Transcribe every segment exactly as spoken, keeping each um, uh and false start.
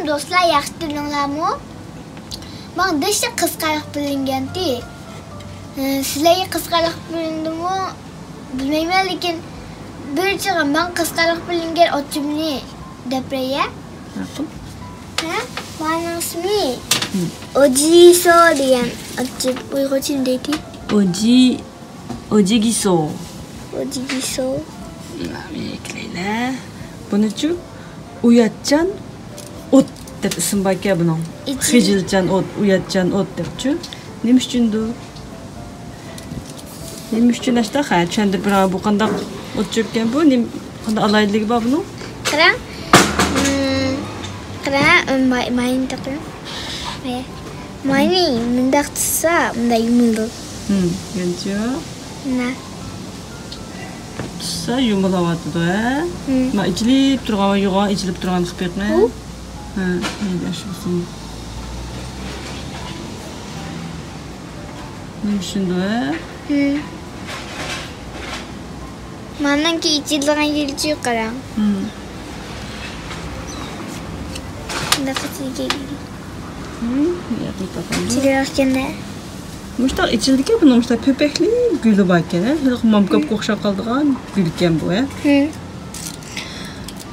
دوستلار، ياخشى تۇردۇڭلارمۇ؟ ماڭا دەشتە قىزىقارلىق بىلىنگەنتى. ئى، سىلەرگە قىزىقارلىق بىلىندىمۇ بىلمەيمەن، لېكىن بىر چىغى ماڭا قىزىقارلىق بىلىنگەن ئوتچۇمنى دەپ بېرەي. ماقۇل. ھە؟ ماۋۇنىڭ ئىسمى ئوجىسو دېگەن ئوتچۇم. ئۇيغۇرچە نېمە دەيتتى؟ ئوجى، ئوجىگىسو. ئوجىگىسو. مانا، بۇنى ئەكلەيلى. بۇنىچۇ ئۇياتچان ئوت دەپ ئىسىم باركەن بۇنىڭ. ئىچى- خىجىلچان ئوت، ئۇياتچان ئوت دەپچۇ. نېمە ئۈچۈندۇ؟ نېمە ئۈچۈن ئاشتاق؟ ھە، چۈشەندۈرۈپ بېرىڭ، بۇ قانداق ئوت چۆپكەن بۇ؟ نېمە، قانداق ئالاھىدىلىكى بار بۇنىڭ؟ قاراڭ. مم، قاراڭ، ماي-، ماينى تېقىڭ. ماي-، ماينى مۇنداق تۇتسا، مۇنداق يۇمۇلىدۇ. ھىم، يەنىچۇ؟ مانا. تۇتسا يۇمۇلۇۋاتىدۇ، ھە؟ ھىم. ما ئېچىلىپ تۇرغان، يوغان ئېچىلىپ تۇرغان قىلىپ بېقىڭ. بۇ؟ ھە، مەيلى، ئاشۇ بولسۇن. نېمە ئۈچۈندۇ، ھە؟ ھىم. مانىڭكى ئېچىلىدىغان يېرىچۇ قاراڭ. ھىم. مۇنداق ئېچىلگەن. ھىم، ياقىپ باقايلى. ئېچىلىۋاتقاندا. مۇشتاق ئېچىلىدىكەن، بۇنىڭ مۇشتاق پۆپەكلىك گۈلى باركەن، ھە؟ ھېلىقى مامكاپقا ئوخشاپ قالىدىغان گۈلكەن بۇ، ھە؟ ھىم.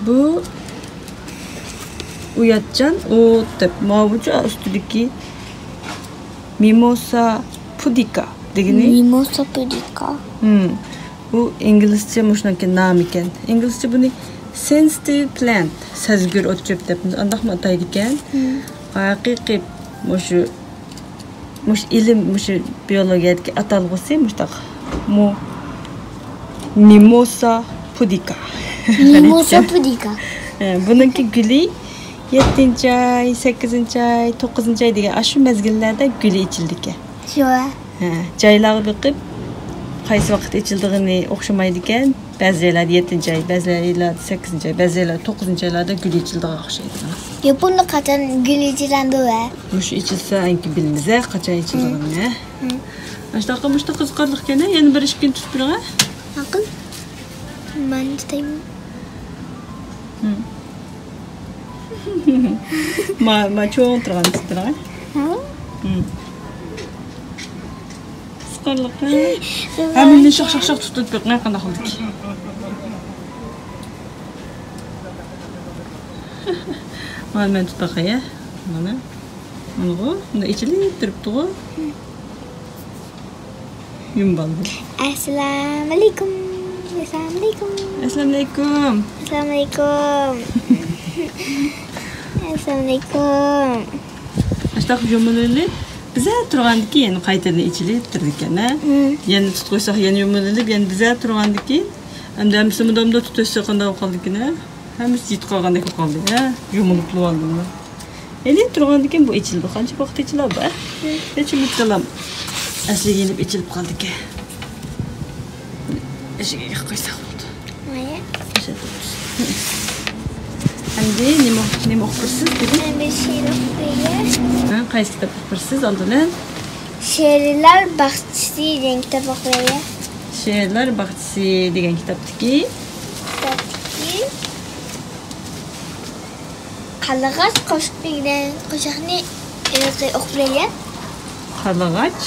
بۇ ئۇياتچان ئوت دەپ، ماۋۇچۇ ئۈستىدىكى مىموسا پۇدىكا دېگىنى. مىموسا پۇدىكا. ھىم. بۇ ئىنگلىزچە مۇشۇنىڭكى نامى ئىكەن. ئىنگلىزچە بۇنى sensitive plant، سەزگۈر ئوت چۆپ دەپ ئانداقمۇ ئاتايدىكەن. ھىم. ھەقىقىي مۇشۇ، مۇشۇ ئىلىم، مۇشۇ بىيولوگىيەدىكى ئاتالغۇسى مۇشتاق. مۇ-، مىموسا پۇدىكا. مىموسا پۇدىكا. ھە، بۇنىڭكى گۈلى يەتتىنچى ئاي، سەككىزىنچى ئاي، توققۇزىنچى ئاي دېگەن ئاشۇ مەزگىللەردە گۈلى ئېچىلىدىكەن. شۇ. ھە، جايلارغا بېقىپ، قايسى ۋاقىت ئېچىلىدىغىنى ئوخشىمايدىكەن. بەزى جايلاردا يەتتىنچى ئاي، بەزى جايلاردا سەككىزىنچى ئاي، بەزى جايلاردا توققۇزىنچى ئايلاردا گۈل ئېچىلىدىغان ئوخشايدۇ. ياپوندا قاچان گۈل ئېچىلەمدۇ ۋە؟ مۇشۇ ئېچىلسا، ئەنكى بىلىمىز ھە، قاچان ئېچىلىدىغىنىنى. ھىم. ئاشتاققا مۇشتا قىزىقارلىقكەن ھە، يەنە بىر ئىككىنى تۇتۇپ بېرىڭ ھە. ماقۇل. مەن تۇتايمەن. ھىم. ما، ما چوڭ تۇرغان تۇتۇپ بېرىڭ ھە. ھىم. قىزىقارلىق ھە. ھەممىنى شاق، شاق، شاق تۇتۇپ بېقىڭ قانداق بولىدىكى. مانا مەن تۇتۇپ باقاي ھە. مانا. مانىغۇ، مۇندا ئېچىلىپ تۇرۇپتىغۇ. يۇمۇپ ئالدىم. ئەسسالامۇئەلەيكۇم. ئەسسالامۇئەلەيكۇم. ئەسسالامۇئەلەيكۇم. ئەسسالامۇئەلەيكۇم. ئەسسالامۇئەلەيكۇم. ئاشتاق يۇمۇلۇۋېلىپ، بىزەر تۇرغاندىكى يەنە قايتىدىن ئېچىلىپ تۇرىدىكەن ھە. ھىم. يەنە تۇتۇپ قويساق يەنە يۇمۇلۇۋېلىپ، يەنە بىزەر تۇرغاندىكى ئەمدى ھەممىسى مۇندامدا تۇتۇۋەتسە قانداق بولىدىكىن ھە؟ ھەممىسى يىتىپ قالغاندەك بولۇپ قالدى ھە؟ يۇمۇلۇپ قالدىم. ئېلىپ تۇرغاندىكىن بۇ ئېچىلىدۇ. قانچە ۋاقىت ئېچىلار بۇ ھە؟ ھىم. نەچچە مىنۇتتىن ئەسلىگە يېنىپ ئېچىلىپ قالدىكەن. ئىشىكىگە قويساق بولدى. مايا. ئەمدى نېمە، نېمە ئوقۇپ بېرىسىز بۈگۈن؟ مەن بىر شېئىر ئوقۇپ بېرەي. ھە، قايسى كىتاب ئوقۇپ بېرىسىز ئالدى بىلەن؟ شېئىرلار باغچىسى دېگەن كىتاب ئوقۇپ بېرەي. شېئىرلار باغچىسى دېگەن كىتابتىكى. كىتابتىكى. قارلىغاچ قوشىقى دېگەن قوشاقنى، ئى، ئوقۇپ بېرەيلى. قارلىغاچ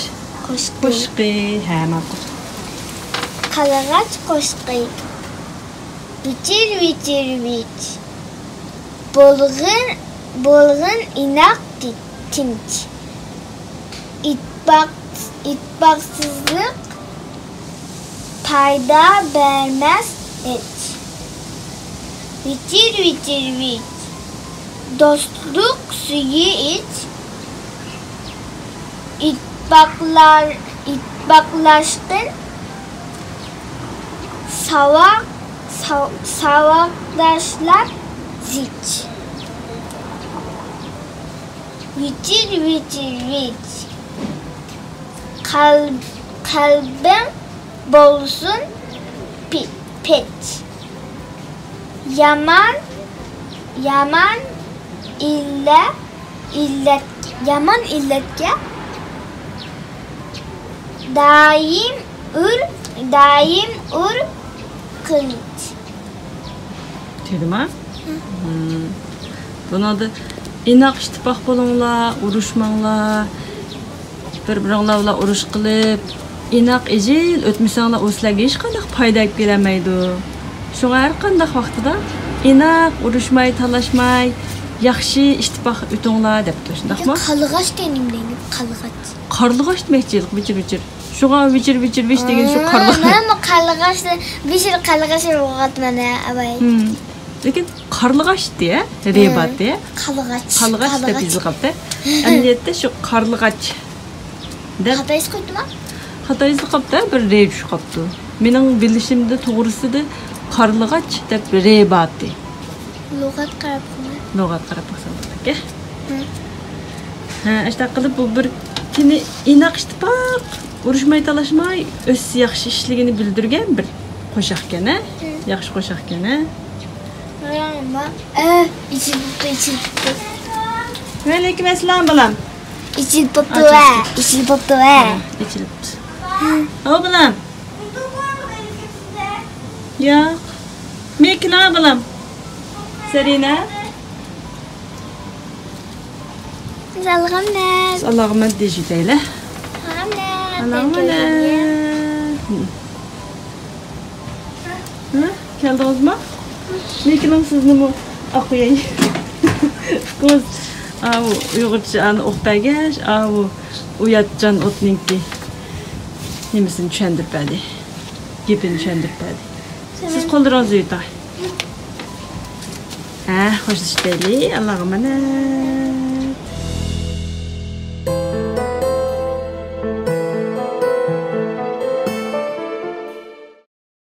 قوشىقى. قوشىقى، ھە، ماقۇل. قارلىغاچ قوشىقى. ۋىچىر، ۋىچىر، ۋىچ. بولغىن، بولغىن ئىناق تى-، تىنچ. ئىتتىپاق، ئىتتىپاقسىزلىق پايدا بەرمەس ھېچ. ۋىچىر، ۋىچىر، ۋىچ. دوستلۇق سۈيى ئىچ. ئىتتىپاقلار، ئىتتىپاقلاشقىن. ساۋاق، ساۋ-، ساۋاقداشلار زىچ. ۋىچىر، ۋىچىر، ۋىچ. قەلب-، قەلبىڭ بولسۇن پى-، پېچ. يامان، يامان ئىللە-، ئىللەت-، يامان ئىللەتكە دائىم ئۇر، دائىم ئۇر قىلىچ. تۈگىدىما؟ ھىم. بۇنىڭدا ئىناق ئىتتىپاق بولۇڭلار، ئۇرۇشماڭلار. بىر-بىرىڭلار بىلەن ئۇرۇش قىلىپ، ئىناق ئىجىل ئۆتمىسەڭلار، ئۇ سىلەرگە ھېچقانداق پايدا ئېلىپ كېلەلمەيدۇ. شۇڭا ھەر قانداق ۋاقتىدا ئىناق، ئۇرۇشماي، تالاشماي، ياخشى ئىتتىپاق ئۆتۈڭلار دەپتۇ، شۇنداقمۇ؟ قارلىغاچ دېگەن نېمە دېگەن؟ قارلىغاچ. قارلىغاچ دېمەكچى، ۋىچىر-ۋىچىر. شۇڭا ۋىچىر، ۋىچىر، ۋىچ دېگەن شۇ قارلىغاچ. مانا قارلىغاچ، ۋىچىر قارلىغاچ دەپ ئوقۇغانتىمەن ئەۋەي. ھىم. لېكىن قارلىغاچ دېيە، رېبات دېيە. قارلىغاچ. قارلىغاچ دەپ يېزىلغانتى. ئەمەلىيەتتە شۇ قارلىغاچ دەپ. خاتا يېزىپ قويۇپتىما؟ خاتا يېزىلغانتى، بىر رې چۈشۈپ قاپتۇ. مېنىڭ بىلىشىمدە توغرىسىدا قارلىغاچ دەپ رېباتى. لۇغەت قاراپ باقىمەن. لۇغەت قاراپ باقساڭ بولىدىكەن. ھە. ھە، ئاشۇنداق قىلىپ بۇ بىر تېنى ئىناق ئىتتىپاق، ئۇرۇشماي تالاشماي ئۆتسە ياخشى ئىشلىكىنى بىلدۈرگەن بىر قوشاقكەن، ھە؟ ھە. ياخشى قوشاقكەن، ھە؟ ئە، ئېچىلىپتۇ، ئېچىلىپتۇ. ۋەئەلەيكۇم ئەسسالام، بالام. ئېچىلىپ بوپتۇ، ۋە. ئېچىلىپ بوپتۇ، ۋە. ھە، ئېچىلىپتۇ. ھاۋ، بالام. ياق. مېنىڭكىنى ئال، بالام. سەرىنە. سالغىمەن. سالغىمەن دېيىشىدەيلى. سالغىمەن. ھە، كەلدىڭىزمۇ؟ مېنىڭكىنىڭ سىزنىمۇ ئاقۇياي. ئۇكىڭىز ئاۋۇ ئۇيغۇرچە ئانى ئوقۇپ بەرگەچ، ئاۋۇ ئۇياتجان ئوتنىڭكى نېمىسىنى چۈشەندۈرۈپ بەردى. گېپىنى چۈشەندۈرۈپ بەردى. سىز قوللىرىڭىزنى يۇيۇۋېتىڭ. ھە، خوشلىشىپ بەرلى، ئاللاغا ئامانەت.